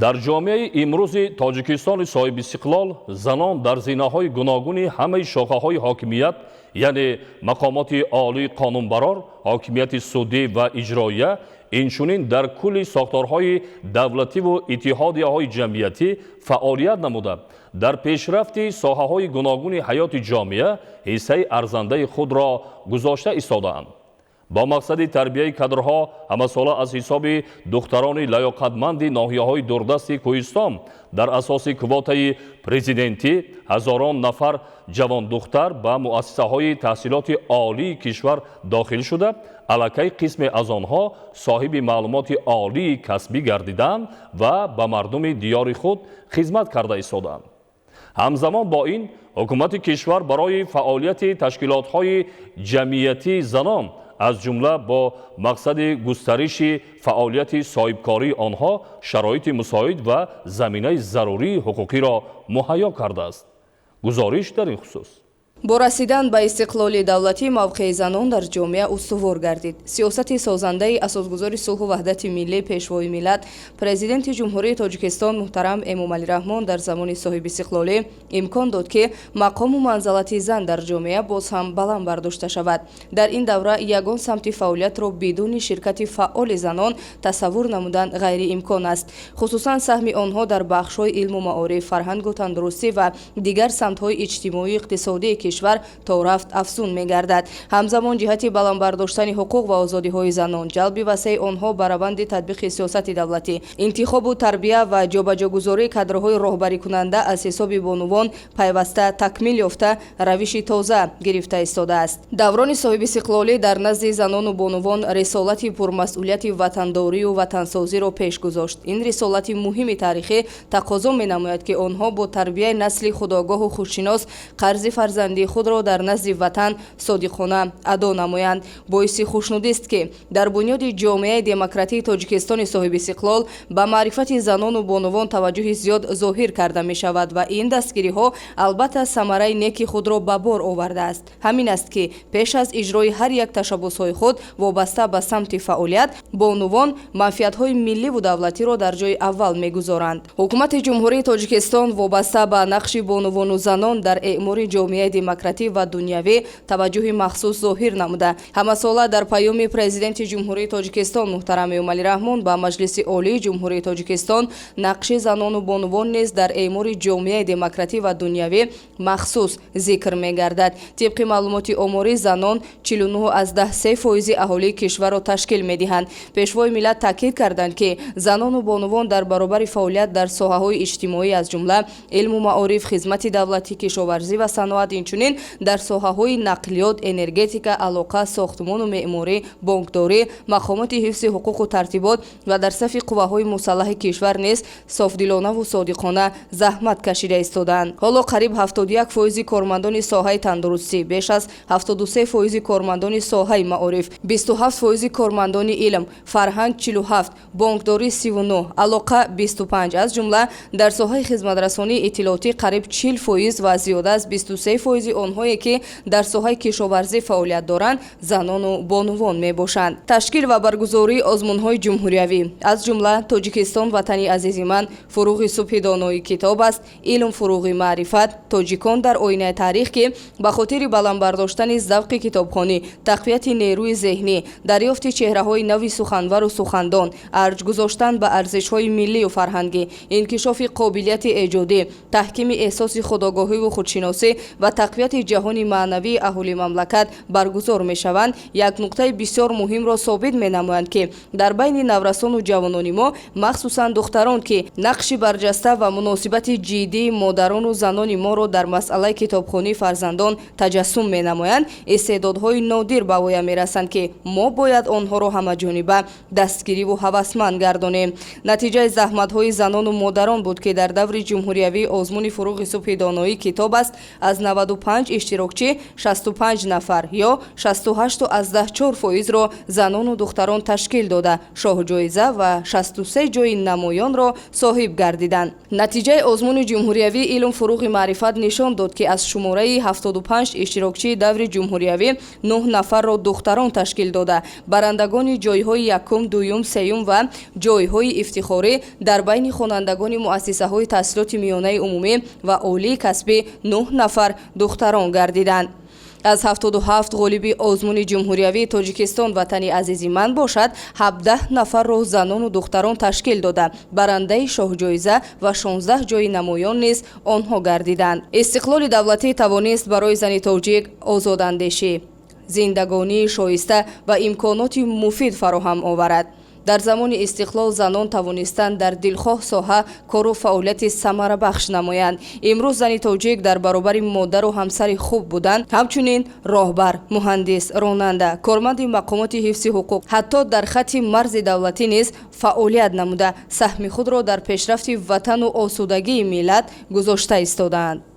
Дар ҷомеаи имрӯзи Тоҷикистони соҳибистиқлол занон дар зинаҳои гуногуни ҳамаи шохаҳои ҳокимият, яъне мақомоти олии қонунбарор, ҳокимияти судӣ ва иҷроия, инчунин дар кулли сохторҳои давлативу иттиҳодияҳои ҷамъиятӣ фаъолият намуда, дар пешрафти соҳаҳои гуногуни ҳаёти ҷомеа ҳиссаи арзандаи худро гузошта истодаанд. Бо мақсади тарбияи кадрҳо ҳамасола аз ҳисоби духтарони лаёқатманди ноҳияҳои дурдасти Кӯҳистон дар асоси квотаи президентӣ ҳазорон нафар ҷавондухтар ба муассисаҳои таҳсилоти олии кишвар дохил шуда, аллакай қисме аз онҳо соҳиби маълумоти олии касбӣ гардиданд ва ба мардуми диёри худ хизмат карда истодаанд. Ҳамзамон бо ин, ҳукумати кишвар барои фаъолияти ташкилотҳои ҷамъиятии занон, аз ҷумла бо мақсади густариши фаъолияти соҳибкории онҳо, шароити мусоид ва заминаи зарурии ҳуқуқиро муҳайё кардааст. Гузориш дар ин хусус. Бо расидан ба истиқлоли давлатӣ мавқеи занон дар ҷомеа устувор гардид. Сиёсати созандаи асосгузори сулҳу ваҳдати миллӣ, Пешвои миллат, Президенти Ҷумҳурии Тоҷикистон муҳтарам Эмомалӣ Раҳмон дар замони соҳибистиқлолӣ имкон дод, ки мақому манзалати зан дар ҷомеа боз ҳам баланд бардошта шавад. Дар ин давра ягон самти фаъолиятро бидуни ширкати фаъоли занон тасаввур намудан ғайриимкон аст. Хусусан саҳми онҳо дар бахшҳои илму маориф, фарҳангу тандурустӣ ва дигар самтҳои иҷтимоию иқтисодии кишвар торафт афзун мегардад. Ҳамзамон, ҷиҳати баланд бардоштани ҳуқуқ ва озодиҳои занон, ҷалби васеи онҳо ба раванди татбиқи сиёсати давлатӣ, интихобу тарбия ва ҷобаҷогузории кадрҳои роҳбарикунанда аз ҳисоби бонувон пайваста такмил ёфта, равиши тоза гирифта истодааст. Даврони соҳибистиқлолӣ дар назди занону бонувон рисолати пурмасъулияти ватандорию ватансозиро пеш гузошт. Ин рисолати муҳими таърихӣ тақозо менамояд, ки онҳо бо тарбияи насли худогоҳу худшинос қарзи фарзандии худро дар назди ватан содиқона адо намоянд. Боиси хушнудист, ки дар бунёди ҷомеаи демократии Тоҷикистони соҳибистиқлол ба маърифати занону бонувон таваҷҷӯҳи зиёд зоҳир карда мешавад ва ин дастгириҳо албатта самараи неки худро ба бор овардааст. Ҳамин аст, ки пеш аз иҷрои ҳар як ташаббусҳои худ вобаста ба самти фаъолият, бонувон манфиатҳои милливу давлатиро дар ҷои аввал мегузоранд. Ҳукумати Ҷумҳурии Тоҷикистон вобаста ба нақши бонувону занон дар эъмори ҷомеаи демократӣ ва дунявӣ таваҷҷӯҳи махсус зоҳир намуда, ҳамасола дар Паёми Президенти Ҷумҳурии Тоҷикистон муҳтарам Эмомалӣ Раҳмон ба Маҷлиси Олии Ҷумҳурии Тоҷикистон нақши занону бонувон низ дар эъмори ҷомеаи демократӣ ва дунявӣ махсус зикр мегардад. Тибқи маълумоти оморӣ, занон 49,3% аҳолии кишварро ташкил медиҳанд. Пешвои миллат таъкид карданд, ки занону бонувон дар баробари фаъолият дар соҳаҳои иҷтимоӣ, аз ҷумла илму маориф, хизмати давлатӣ, кишоварзӣ ва саноат, инчунин дар соҳаҳои нақлиёт, энергетика, алоқа, сохтмону меъморӣ, бонкдорӣ, мақомоти ҳифзи ҳуқуқу тартибот ва дар сафи қувваҳои мусаллаҳи кишвар низ софдилонаву содиқона заҳмат кашида истодаанд. Ҳоло қариб 71% кормандони соҳаи тандурустӣ, беш аз 73% кормандони соҳаи маориф, 27% кормандони илм, фарҳанг 47, бонкдорӣ 39, алоқа 25, аз ҷумла дар соҳаи хизматрасонии иттилоотӣ қариб 40% ва зиёда аз 23% онҳое, ки дар соҳаи кишоварзӣ фаъолият доранд, занону бонувон мебошанд. Ташкил ва баргузории озмунҳои ҷумҳуриявӣ, аз ҷумла «Тоҷикистон ватани азизи ман», «Фуруғи субҳи донои китоб аст», «Илм фуруғи маърифат», «Тоҷикон дар оинаи таърих», ки ба хотири баланд бардоштани завқи китобхонӣ, тақвияти нерӯи зеҳнӣ, дарёфти чеҳраҳои нави суханвару сухандон, арҷ гузоштан ба арзишҳои миллию фарҳангӣ, инкишофи қобилияти эҷодӣ, таҳкими эҳсоси худогоҳиву худшиносӣ ва тақвияти ҷаҳони маънавии аҳолии мамлакат баргузор мешаванд, як нуқтаи бисёр муҳимро собит менамоянд, ки дар байни наврасону ҷавонони мо, махсусан духтарон, ки нақши барҷаста ва муносибати ҷиддии модарону занони моро дар масъалаи китобхонии фарзандон таҷассум менамоянд, истеъдодҳои нодир ба воя мерасанд, ки мо бояд онҳоро ҳамаҷониба дастгириву ҳавасманд гардонем. Натиҷаи заҳматҳои занону модарон буд, ки дар даври ҷумҳуриявии озмуни «Фуруғи субҳи доноӣ китоб аст» аз 95 75 иштирокчӣ 65 нафар ё 68,4%-ро занону духтарон ташкил дода, шоҳҷоиза ва 63 ҷойи намоёнро соҳиб гардиданд. Натиҷаи озмуни ҷумҳуриявии «Илм, фуруғи маърифат» нишон дод, ки аз шумораи 75 иштирокчии даври ҷумҳуриявӣ 9 нафарро духтарон ташкил дода, барандагони ҷойҳои якум, дуюм, сеюм ва ҷойҳои ифтихорӣ дар байни хонандагони муассисаҳои таҳсилоти миёнаи умумӣ ва олии касбӣ 9 нафар духтарон гардиданд. Аз 77 ғолиби озмуни ҷумҳуриявии «Тоҷикистон, ватани азизи ман» бошад, 17 нафарро занону духтарон ташкил дода, барандаи шоҳҷоиза ва 16 ҷойи намоён низ онҳо гардиданд. Истиқлоли давлатӣ тавонист барои зани тоҷик озодандешӣ, зиндагонии шоиста ва имконоти муфид фароҳам оварад. Дар замони истиқлол занон тавонистанд дар дилхоҳ соҳа кору фаъолияти самарабахш намоянд. Имрӯз зани тоҷик дар баробари модару ҳамсари хуб будан, ҳамчунин роҳбар, муҳандис, ронанда, корманди мақомоти ҳифзи ҳуқуқ, ҳатто дар хатти марзи давлатӣ низ фаъолият намуда, саҳми худро дар пешрафти ватану осудагии миллат гузошта истодаанд.